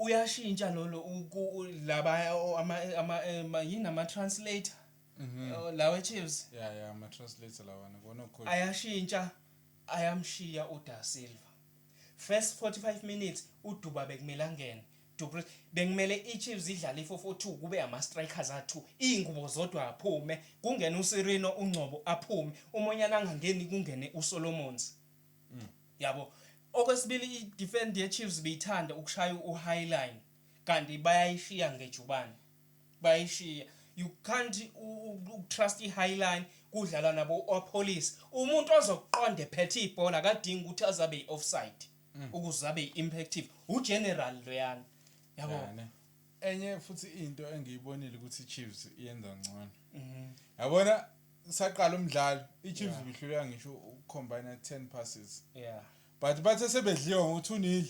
Uyashintsha lolo laba ama yini, ama translator lawa Chiefs. Yeah, ama translator lawana kona coach. Ayashintsha, ayamshiya uDa Silva. First 45 minutes uDuba bekumele angene. Du Preez bekumele iChiefs idlale i442, kube ama strikers athu, ingubo zodwa aphume, kungene uSirino, uNgcobo aphume, uMonyana angangeni, kungene uSolomons, yabo. Okwesibili, i-defend ye-Chiefs beyithanda ukushaya u-high line, kanti bayayishiya ngejubane, bayishiya. You can't trust i-high line kudlala nabo opolice. Umuntu ozokuqonda ephethe ibhola akadingi ukuthi azabe i-offside ukuze abe i-impactive, ugeneral loyana, yabo. Yeah, ne. Enye futhi into engiyibonile ukuthi iChiefs iyenza ngcono. Yabona, saqala umdlalo iChiefs bihluleka ngisho ukucombine 10 passes. But bathe sebedliwa ngo-2-0,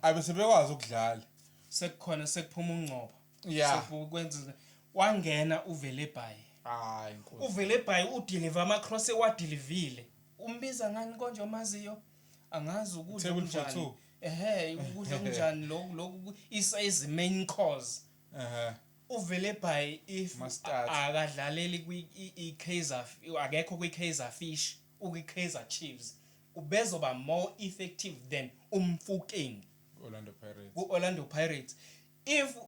abe sebekwazi ukudlala. Sekukhona, sekuphuma uNgcobo. Sekwenza wangena uVelebayi. Hayi inkosi. UVelebayi udeliver ama-cross, ewadelivile. Umbiza ngani konje omaziyo? Angazi ukudla Table for kunjani. two. Ehhe, ukudla kunjani lokhu? Lokhu isize main course. UVelebayi if Mustard. akadlaleli kwi i-Kaizer, akekho kwi-Kaizer Fish, ukwi-Kaizer Chiefs, ubezoba more effective than uMofokeng. Orlando Pirates. Ku-Orlando Pirates if